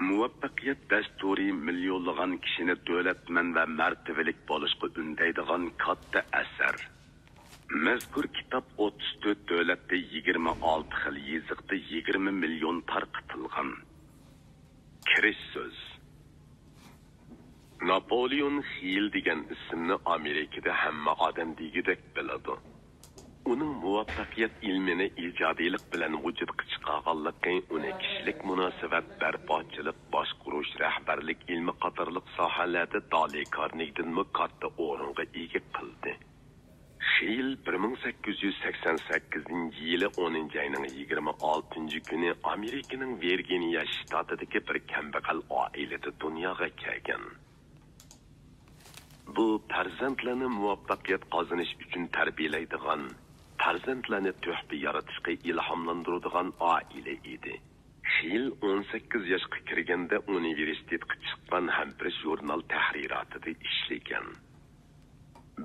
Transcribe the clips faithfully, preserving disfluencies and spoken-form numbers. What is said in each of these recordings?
مۇۋەپپەقىيەت دەستۇرى مىليونلىغان كىشىنى دۆلەتمەن ۋە مەرتىۋىلىك بولۇشقا ئۈندەيدىغان كاتتا ئەسەر. مەزكۇر كىتاب ئوتتۇز تۆت دۆلەتتە يىگىرمە ئالتە خىل يېزىقتا يىگىرمە مىليون تارقىتىلغان. كىرىش سۆز. ناپولېئون خىل دېگەن ئىسىمنى ئامېرىكىدا ھەممە ئادەم دېگۈدەك بىلىدۇ. ئۇنىڭ مۇۋەپپەقىيەت ئىلمىنى ئىجادىيلىق بىلەن ۋۇجۇدقا چىقارغانلىقى ئۇنى كىشىلىك مۇناسىۋەت، بەرپاچىلىق، باشقۇرۇش، رەھبەرلىك ئىلمى قاتارلىق ساھەلەردە دالى كارنېگدىنمۇ كاتتا ئورۇنغا ئىگە قىلدى. خىل بىر مىڭ سەككىز يۈز سەكسەن سەككىزىنچى يىلى ئونىنچى ئاينىڭ يىگىرمە ئالتىنچى كۈنى ئامېرىكىنىڭ ۋىرگىنىيە شتاتىدىكى بىر كەمبەغەل ئائىلىدە دۇنياغا كەلگەن. بۇ پەرزەنتلەرنى مۇۋەپپەقىيەت قازىنىش ئۈچۈن تەربىيەلەيدىغان، پەرزەنتلەرنى تۆھپە يارىتىشقا ئىلھاملاندۇرىدىغان ئائىلە ئىدى. خىل ئون سەككىز ياشقا كىرگەندە ئۇنىۋېرسىتېتقا چىققان ھەم بىر ژۇرنال تەھرىراتىدا ئىشلىگەن.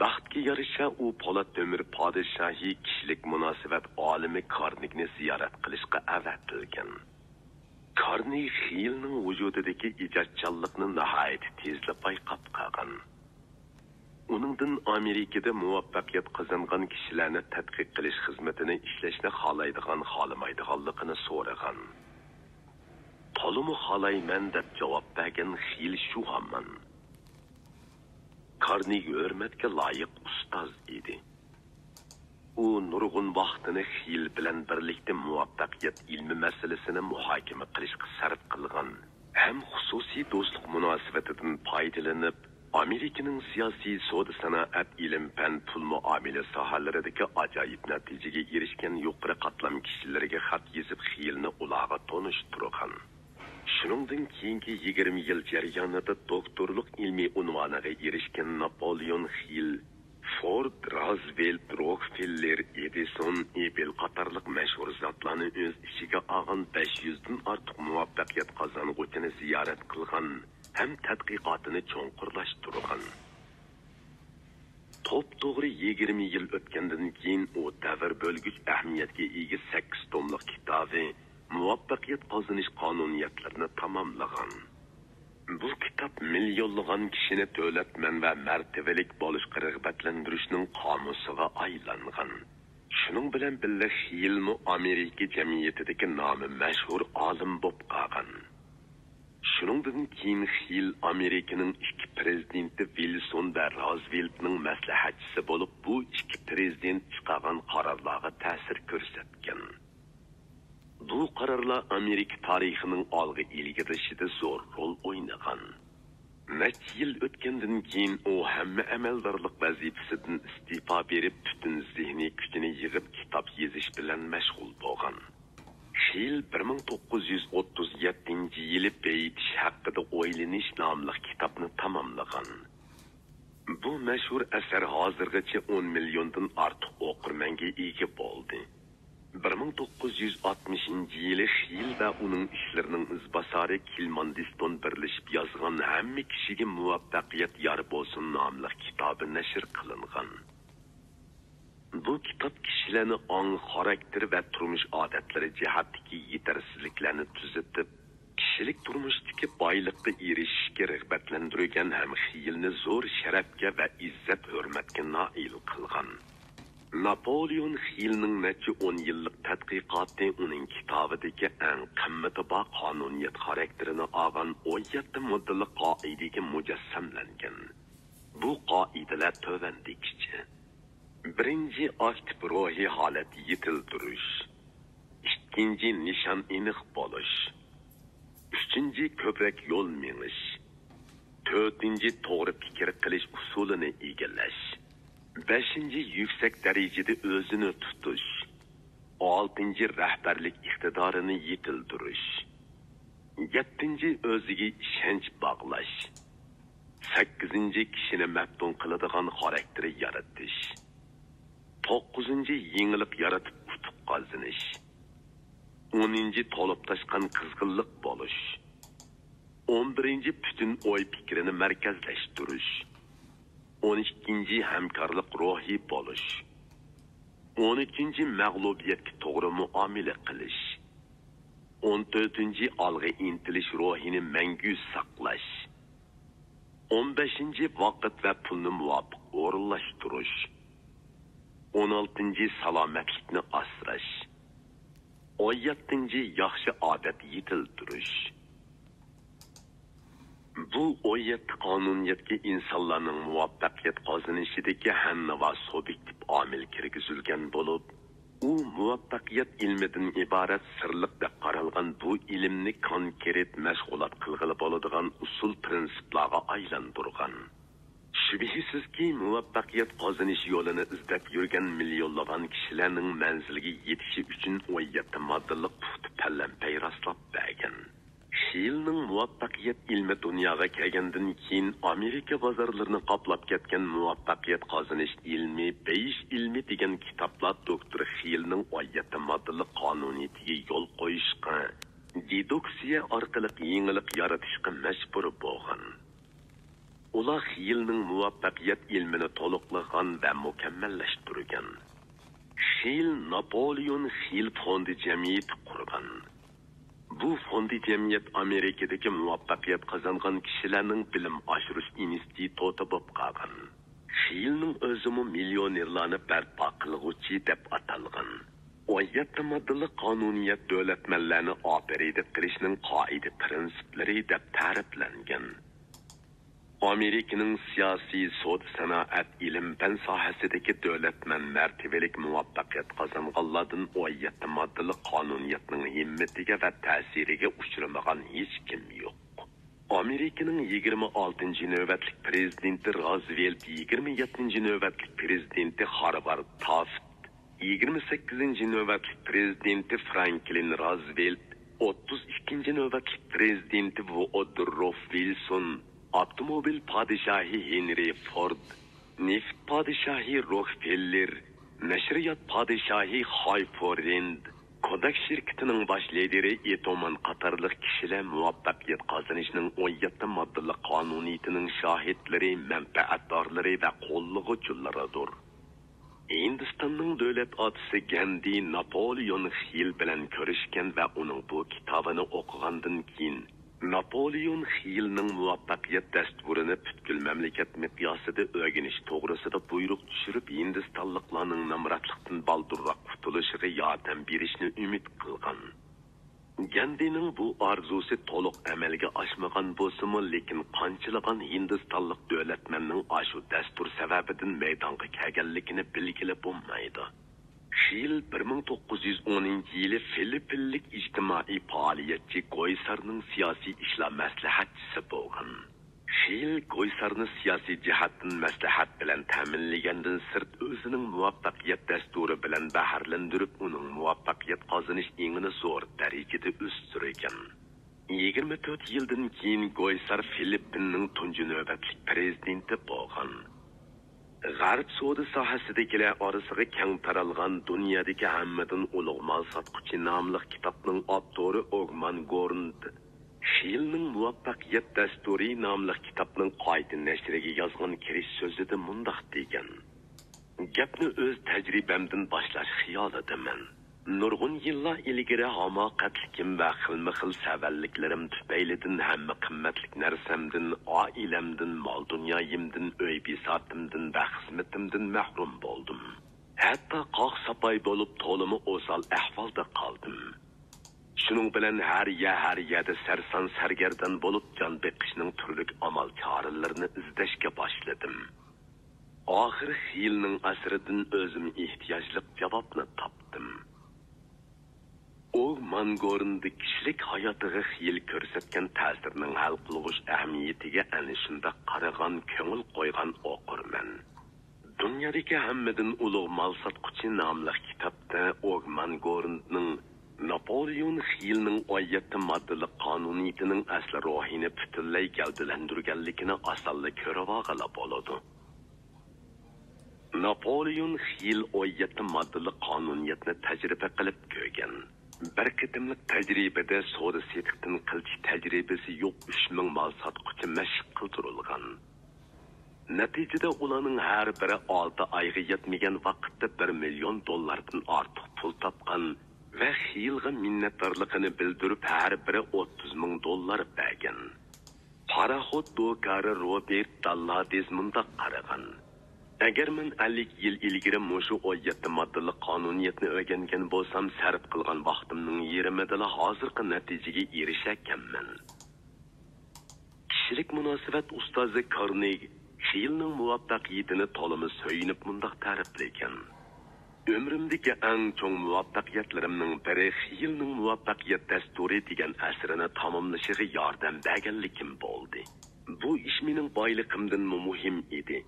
بەختكە يارىشا، ئۇ پولات تۆمۈر پادىشاھى كىشىلىك مۇناسىۋەت ئالىمى كارنېگنى زىيارەت قىلىشقا ئەۋەتىلگەن. كارنېگ خىلنىڭ ۋۇجۇدىدىكى ئىجادچانلىقنى ناھايىتى تېزلا بايقاپ قالغان. ئۇنىڭدىن ئامېرىكىدا مۇۋەپپەقىيەت قازانغان كىشىلەرنى تەتقىق قىلىش خىزمىتىنى ئىشلەشنى خالايدىغان-خالىمايدىغانلىقىنى سورىغان. تولىمۇ خالايمەن، دەپ جاۋاب بەرگەن خىل شۇ ھامان. كارنېگ ھۆرمەتكە لايىق ئۇستاز ئىدى. ئۇ نۇرغۇن ۋاقتىنى خىل بىلەن بىرلىكتە مۇۋەپپەقىيەت ئىلمى مەسىلىسىنى مۇھاكىمە قىلىشقا سەرپ قىلغان ھەم خۇسۇسىي دوستلۇق مۇناسىۋىتىدىن پايدىلىنىپ، ئامېرىكىنىڭ سىياسىي، سودا-سانائەت، ئىلىم-پەن، پۇل مۇئامىلە ساھەلىرىدىكى ئاجايىپ نەتىجىگە ئېرىشكەن يۇقىرى قاتلام كىشىلىرىگە خەت يېزىپ، خىلنى ئۇلارغا تونۇشتۇرغان. شۇنىڭدىن كېيىنكى يىگىرمە يىل جەريانىدا دوكتورلۇق ئىلمىي ئۇنۋانىغا ئېرىشكەن ناپولېئون خىل فورد، رازۋېلت، روكفېللېر، ئېدىسون، ئېبېل قاتارلىق مەشھۇر زاتلارنى ئۆز ئىچىگە ئالغان بەش يۈزدىن ئارتۇق مۇۋەپپەقىيەت قازانغۇچىنى زىيارەت قىلغان ھەم تەتقىقاتىنى چوڭقۇرلاشتۇرغان. توپتوغرا يىگىرمە يىل ئۆتكەندىن كېيىن، ئۇ دەۋر بۆلگۈچ ئەھمىيەتكە ئىگە سەككىز توملۇق كىتابى مۇۋەپپەقىيەت قازىنىش قانۇنىيەتلىرىنى تاماملىغان. بۇ كىتاب مىليونلىغان كىشىنى دۆلەتمەن ۋە مەرتىۋىلىك بولۇشقا رىغبەتلەندۈرۈشنىڭ قامۇسىغا ئايلانغان. شۇنىڭ بىلەن بىللە، خىلمۇ ئامېرىكا جەمئىيىتىدىكى نامى مەشھۇر ئالىم بولۇپ قالغان. شۇنىڭدىن كېيىن خىل ئامېرىكىنىڭ ئىككى پىرېزىدېنتى ۋىلسون ۋە رازۋېلتنىڭ مەسلىھەتچىسى بولۇپ، بۇ ئىككى پىرېزىدېنت چىقارغان قارارلارغا تەسىر كۆرسەتكەن. بۇ قارارلار ئامېرىكا تارىخىنىڭ ئالغا ئىلگىرىلىشىدە زور رول ئوينىغان. نەچچە يىل ئۆتكەندىن كېيىن ئۇ ھەممە ئەمەلدارلىق ۋەزىپىسىدىن ئىستېپا بېرىپ، پۈتۈن زېھنىي كۈچىنى يىغىپ كىتاب يېزىش بىلەن مەشغۇل بولغان. خىل بىر مىڭ توققۇز يۈز ئوتتۇز يەتتىنچى يىلى بېيىتىش ھەققىدە ئويلىنىش ناملىق كىتابنى تاماملىغان. بۇ مەشھۇر ئەسەر ھازىرغىچە ئون مىليوندىن ئارتۇق ئوقۇرمەنگە ئىگە بولدى. بىر مىڭ توققۇز يۈز ئاتمىشىنچى يىلى خىل ۋە ئۇنىڭ ئىشلىرىنىڭ ئىزباسارى كىلماندىستون بىرلىشىپ يازغان ھەممە كىشىگە مۇۋەپپەقىيەت يار بولسۇن ناملىق كىتابى نەشر قىلىنغان. بۇ كىتاب كىشىلەرنى ئاڭ، خاراكتېر ۋە تۇرمۇش ئادەتلىرى جەھەتتىكى يېتەرسىزلىكلەرنى تۈزىتىپ، كىشىلىك تۇرمۇشتىكى بايلىققا ئېرىشىشكە رىغبەتلەندۈرگەن ھەم خىلنى زور شەرەپكە ۋە ئىززەت-ھۆرمەتكە نائىل قىلغان. ناپولېئون خىلنىڭ نەچچە ئون يىللىق تەتقىقاتى ئۇنىڭ كىتابىدىكى ئەڭ قىممىتى بار قانۇنىيەت خاراكتېرىنى ئالغان ئون يەتتە ماددىلىق قائىدىگە مۇجەسسەملەنگەن. بۇ قائىدىلەر تۆۋەندىكىچە. بىرىنچى، ئاكتىپ روھىي ھالەت يېتىلدۈرۈش. ئىككىنچى، نىشان ئېنىق بولۇش. ئۈچىنچى، كۆپرەك يول مېڭىش. تۆتىنچى، توغرا پىكىر قىلىش ئۇسۇلىنى ئىگىلەش. بەشىنچى، يۈكسەك دەرىجىدە ئۆزىنى تۇتۇش. ئالتىنچى، رەھبەرلىك ئىقتىدارىنى يېتىلدۈرۈش. يەتتىنچى، ئۆزىگە ئىشەنچ باغلاش. سەككىزىنچى، كىشىنى مەپتۇن قىلىدىغان خاراكتېر يارىتىش. توققۇزىنچى، يېڭىلىق يارىتىپ ئۇتۇق قازىنىش. ئونىنچى، تولۇپ تاشقان قىزغىنلىق بولۇش. ئون بىرىنچى، پۈتۈن ئوي پىكرىنى مەركەزلەشتۈرۈش. ئون ئىككىنچى، ھەمكارلىق روھى بولۇش. ئون ئۈچىنچى، مەغلۇبىيەتكە توغرا مۇئامىلە قىلىش. ئون تۆتىنچى، ئالغا ئىنتىلىش روھىنى مەڭگۈ ساقلاش. ئون بەشىنچى، ۋاقىت ۋە پۇلنى مۇۋاپىق ئورۇنلاشتۇرۇش. ئون ئالتىنچى، سالامەتلىكنى ئاسراش. ئون يەتتىنچى، ياخشى ئادەت يېتىلدۈرۈش. بۇ ئون يەتتە قانۇنىيەتكە ئىنسانلارنىڭ مۇۋەپپەقىيەت قازىنىشىدىكى ھەننىۋا سۇبيېكتىپ ئامىل كىرگۈزۈلگەن بولۇپ، ئۇ مۇۋەپپەقىيەت ئىلمىدىن ئىبارەت سىرلىق دەپ قارالغان بۇ ئىلىمنى كونكرېت مەشغۇلات قىلغىلى بولىدىغان ئۇسۇل پىرىنسىپلارغا ئايلاندۇرغان. شۈبھىسىزكى، مۇۋەپپەقىيەت قازىنىش يولىنى ئىزدەپ يۈرگەن مىليونلىغان كىشىلەرنىڭ مەنزىلگە يېتىشى ئۈچۈن ئون يەتتە ماددىلىق پۇختا پەلەمپەي راسلاپ بەرگەن. خېيلنىڭ مۇۋەپپەقىيەت ئىلمى دۇنياغا كەلگەندىن كېيىن، ئامېرىكا بازارلىرىنى قاپلاپ كەتكەن مۇۋەپپەقىيەت قازىنىش ئىلمى، بېيىش ئىلمى دېگەن كىتابلار دوكتور خېيلنىڭ ئون يەتتە ماددىلىق قانۇنىيىتىگە يول قويۇشقا، دېدۇكسىيە ئارقىلىق يېڭىلىق يارىتىشقا مەجبۇر بولغان. ئۇلار خېيلنىڭ مۇۋەپپەقىيەت ئىلمىنى تولۇقلىغان ۋە مۇكەممەللەشتۈرگەن. خېيل ناپولېئون خېيل فوندى جەمئىيىتى قۇرغان. بۇ فوندى جەمئىيەت ئامېرىكىدىكى مۇۋەپپەقىيەت قازانغان كىشىلەرنىڭ بىلىم ئاشۇرۇش ئىنستىتۇتى بولۇپ قالغان. خېيلنىڭ ئۆزىمۇ مىليونېرلارنى بەرپا قىلغۇچى دەپ ئاتالغان. ئون يەتتە ماددىلىق قانۇنىيەت دۆلەتمەنلەرنى ئاپىرىدە قىلىشنىڭ قائىدە پىرىنسىپلىرى دەپ تەرىپلەنگەن. ئامېرىكىنىڭ سىياسىي، سودا، سانائەت، ئىلىم، پەن ساھەسىدىكى دۆلەتمەن مەرتىۋىلىك مۇۋەپپەقىيەت قازانغانلاردىن ئون يەتتە ماددىلىق قانۇنىيەتنىڭ ھىممىتىگە ۋە تەسىرىگە ئۇچرىمىغان ھېچكىم يوق. ئامېرىكىنىڭ يىگىرمە ئالتىنچى نۆۋەتلىك پىرېزىدېنتى رازۋېلت، يىگىرمە يەتتىنچى نۆۋەتلىك پىرېزىدېنتى خارۋارد تافت، يىگىرمە سەككىزىنچى نۆۋەتلىك پىرېزىدېنتى فرانكلىن رازۋېلت، ئوتتۇز ئىككىنچى نۆۋەتلىك پىرېزىدېنتى ۋودروف ۋىلسون، ئاپتوموبىل پادىشاھى ھېنرى فورد، نېفىت پادىشاھى روكفېللېر، نەشرىيات پادىشاھى خاي فوررېند، كوداك شىركىتىنىڭ باش لىدىرى ئېتومان قاتارلىق كىشىلەر مۇۋەپپەقىيەت قازىنىشنىڭ ئون يەتتە ماددىلىق قانۇنىيىتىنىڭ شاھىتلىرى، مەنپەئەتدارلىرى ۋە قوللىغۇچىلىرىدۇر. ھىندىستاننىڭ دۆلەت ئاتىسى گەندى ناپولېئون خېيل بىلەن كۆرۈشكەن ۋە ئۇنىڭ بۇ كىتابىنى ئوقۇغاندىن كېيىن، ناپولېئون خېيلنىڭ مۇۋەپپەقىيەت دەستۇرىنى پۈتكۈل مەملىكەت مىقياسىدا ئۆگىنىش توغرىسىدا بۇيرۇق چۈشۈرۈپ، ھىندىستانلىقلارنىڭ نامراتلىقتىن بالدۇرراق قۇتۇلۇشىغا ياردەم بېرىشنى ئۈمىد قىلغان. گەندىنىڭ بۇ ئارزۇسى تولۇق ئەمەلگە ئاشمىغان بولسىمۇ، لېكىن قانچىلىغان ھىندىستانلىق دۆلەتمەننىڭ ئاشۇ دەستۇر سەۋەبىدىن مەيدانغا كەلگەنلىكىنى بىلگىلى بولمايدۇ. خېيل بىر مىڭ توققۇز يۈز ئونىنچى يىلى فىلىپپىنلىك ئىجتىمائىي پائالىيەتچى گويسارنىڭ سىياسىي ئىشلار مەسلىھەتچىسى بولغان. خېيل گويسارنى سىياسىي جەھەتتىن مەسلىھەت بىلەن تەمىنلىگەندىن سىرت، ئۆزىنىڭ مۇۋەپپەقىيەت دەستۇرى بىلەن بەھرىلەندۈرۈپ، ئۇنىڭ مۇۋەپپەقىيەت قازىنىش ئېڭىنى زور دەرىجىدە ئۆستۈرگەن. يىگىرمە تۆت يىلدىن كېيىن گويسار فىلىپپىننىڭ تۇنجى نۆۋەتلىك پىرېزىدېنتى بولغان. غەرب سودا ساھەسىدىكىلەر ئارىسىغا كەڭ تارالغان دۇنيادىكى ھەممىدىن ئۇلۇغ مال ساتقۇچى ناملىق كىتابنىڭ ئاپتورى ئوگمان گورند خېيلنىڭ مۇۋەپپەقىيەت دەستۇرى ناملىق كىتابنىڭ قايتا نەشرىگە يازغان كىرىش سۆزىدە مۇنداق دېگەن: گەپنى ئۆز تەجرىبەمدىن باشلاش خىيالىدىمەن. نۇرغۇن يىللار ئىلگىرى ھاماقەتلىكىم ۋە خىلمۇ خىل سەۋەنلىكلىرىم تۈپەيلىدىن ھەممە قىممەتلىك نەرسەمدىن، ئائىلەمدىن، مال دۇنيايىمدىن، ئۆي بىساتىمدىن ۋە خىزمىتىمدىن مەھرۇم بولدۇم. ھەتتا قاق ساپاي بولۇپ تولىمۇ ئوسال ئەھۋالدا قالدىم. شۇنىڭ بىلەن ھەر يە، ھەر يەردە سەرسان سەرگەردان بولۇپ جان بېقىشنىڭ تۈرلۈك ئامال چارىلىرىنى ئىزدەشكە باشلىدىم. ئاخىر خېيلنىڭ ئەسىرىدىن ئۆزۈم ئېھتىياجلىق جاۋابنى تاپتىم. ئۇ مانگورندا كىشىلىك ھاياتىغا خېيل كۆرسەتكەن تەسىرنىڭ ھەل قىلغۇچ ئەھمىيىتىگە ئەنە شۇنداق قارىغان، كۆڭۈل قويغان ئوقۇرمەن. دۇنيادىكى ھەممىدىن ئۇلۇغ مال ساتقۇچى ناملىق كىتابتا ئوگمان گورندنىڭ ناپولېئون خېيلنىڭ ئون يەتتە ماددىلىق قانۇنىيىتىنىڭ ئەسلى روھىنى پۈتۈنلەي گەۋدىلەندۈرگەنلىكىنى ئاسانلا كۆرۈۋالغىلى بولىدۇ. ناپولېئون خېيل ئون يەتتە ماددىلىق قانۇنىيەتنى تەجرىبە قىلىپ كۆرگەن. بىر قېتىملىق تەجرىبىدە سودا سېتىقتىن قىلچە تەجرىبىسى يوق ئۈچ مىڭ مال ساتقۇچى مەشىق قىلدۇرۇلغان. نەتىجىدە ئۇلارنىڭ ھەر بىرى ئالتە ئايغا يەتمىگەن ۋاقىتتا بىر مىليون دوللاردىن ئارتۇق پۇل تاپقان ۋە خېيلغا مىننەتدارلىقىنى بىلدۈرۈپ، ھەر بىرى ئوتتۇز مىڭ دوللار بەرگەن. پاراخوت دوكارى روبېرت داللادېز مۇنداق قارىغان: ئەگەر مەن ئەللىك يىل ئىلگىرى مۇشۇ ئون يەتتە ماددىلىق قانۇنىيەتنى ئۆگەنگەن بولسام، سەرپ قىلغان ۋاقتىمنىڭ يېرىمىدىلا ھازىرقى نەتىجىگە ئېرىشەركەنمەن. كىشىلىك مۇناسىۋەت ئۇستازى كارنېگى خېيلنىڭ مۇۋەپپەقىيىتىنى تولىمۇ سۆيۈنۈپ مۇنداق تەرىپلىگەن: ئۆمرۈمدىكى ئەڭ چوڭ مۇۋەپپەقىيەتلىرىمنىڭ بىرى خېيلنىڭ مۇۋەپپەقىيەت دەستۇرى دېگەن ئەسىرىنى تاماملىشىغا ياردەم بەرگەنلىكىم بولدى. بۇ ئىش مېنىڭ بايلىقىمدىنمۇ مۇھىم ئىدى.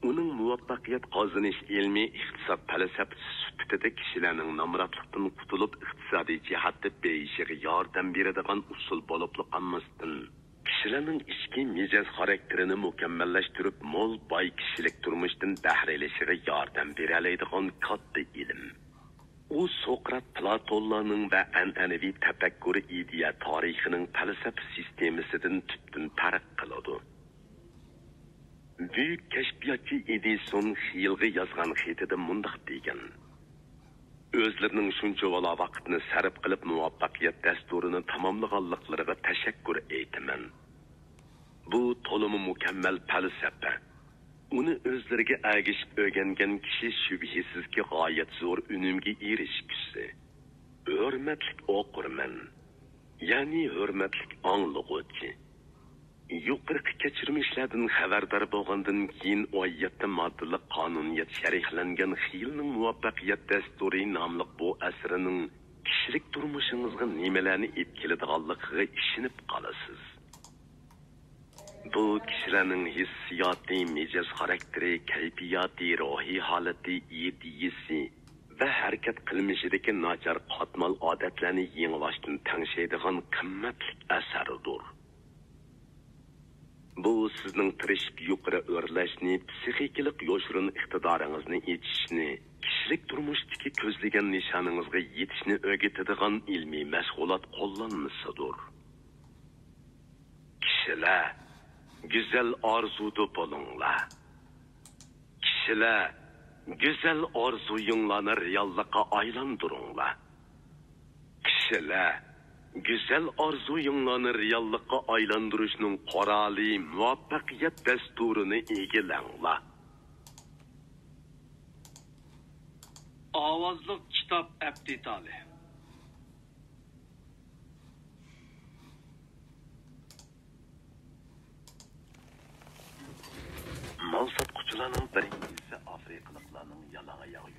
ئۇنىڭ مۇۋەپپەقىيەت قازىنىش ئىلمىي ئىقتىساد پەلسەپىسى سۈپىتىدە كىشىلەرنىڭ نامراتلىقتىن قۇتۇلۇپ، ئىقتىسادىي جەھەتتە بېيىشىغا ياردەم بېرىدىغان ئۇسۇل بولۇپلا قالماستىن، كىشىلەرنىڭ ئىچكى مىجەز خاراكتېرىنى مۇكەممەللەشتۈرۈپ، مول، باي كىشىلىك تۇرمۇشتىن بەھرىلىشىغا ياردەم بېرەلەيدىغان كاتتا ئىلىم. ئۇ سوقرات پلاتونلارنىڭ ۋە ئەنئەنىۋى تەپەككۇر ئىدىيە تارىخىنىڭ پەلسەپە سىستېمىسىدىن تۈپتىن پەرق قىلىدۇ. بۈيۈك كەشپىياتچى ئېدىسون خېيلغا يازغان خېتىدە مۇنداق دېگەن: ئۆزلىرىنىڭ شۇنچىۋالا ۋاقىتنى سەرپ قىلىپ، مۇۋەپپەقىيەت دەستۇرىنى تاماملىغانلىقلىرىغا تەشەككۈر ئېيتىمەن. بۇ تولىمۇ مۇكەممەل پەلسەپە. ئۇنى ئۆزلىرىگە ئەگىشىپ ئۆگەنگەن كىشى شۈبھىسىزكى غايەت زور ئۈنۈمگە ئېرىشكۈسى، ھۆرمەتلىك ئوقۇرمەن، يەنى ھۆرمەتلىك ئاڭلىغۇچى. يۇقىرىقى كەچۈرمىشلەردىن خەۋەردار بولغاندىن كېيىن، ئون يەتتە ماددىلىق قانۇنىيەت شەرھلەنگەن خېيلنىڭ مۇۋەپپەقىيەت دەستۇرى ناملىق بۇ ئەسىرىنىڭ كىشىلىك تۇرمۇشىڭىزغا نېمىلەرنى ئېلىپ كېلىدىغانلىقىغا ئىشىنىپ قالىسىز. بۇ كىشىلەرنىڭ ھېسسىياتى، مىجەز خاراكتېرى، كەيپىياتى، روھىي ھالىتى، ئىدىيىسى ۋە ھەرىكەت قىلمىشىدىكى ناچار قاتمال ئادەتلەرنى يېڭىباشتىن تەڭشەيدىغان قىممەتلىك ئەسەردۇر. بۇ سىزنىڭ تىرىشىپ يۇقىرى ئۆرلەشنى، پسىخىكىلىق يوشۇرۇن ئىقتىدارىڭىزنى ئېچىشنى، كىشىلىك تۇرمۇشتىكى كۆزلىگەن نىشانىڭىزغا يېتىشنى ئۆگىتىدىغان ئىلمىي مەشغۇلات قوللانمىسىدۇر. كىشىلەر، گۈزەل ئارزۇدا بولۇڭلار. كىشىلەر، گۈزەل ئارزۇيۇڭلارنى رېئاللىققا ئايلاندۇرۇڭلار. كىشىلەر، گۈزەل ئارزۇيۇڭلارنى رېئاللىققا ئايلاندۇرۇشنىڭ قورالى، مۇۋەپپەقىيەت دەستۇرىنى ئىگىلەڭلار. ئاۋازلىق كىتاب ئەپتىتالى. مال ساتقۇچىلارنىڭ بىرىنچىسى ئافرىقىلىقلارنىڭ يالاڭ ئاياغ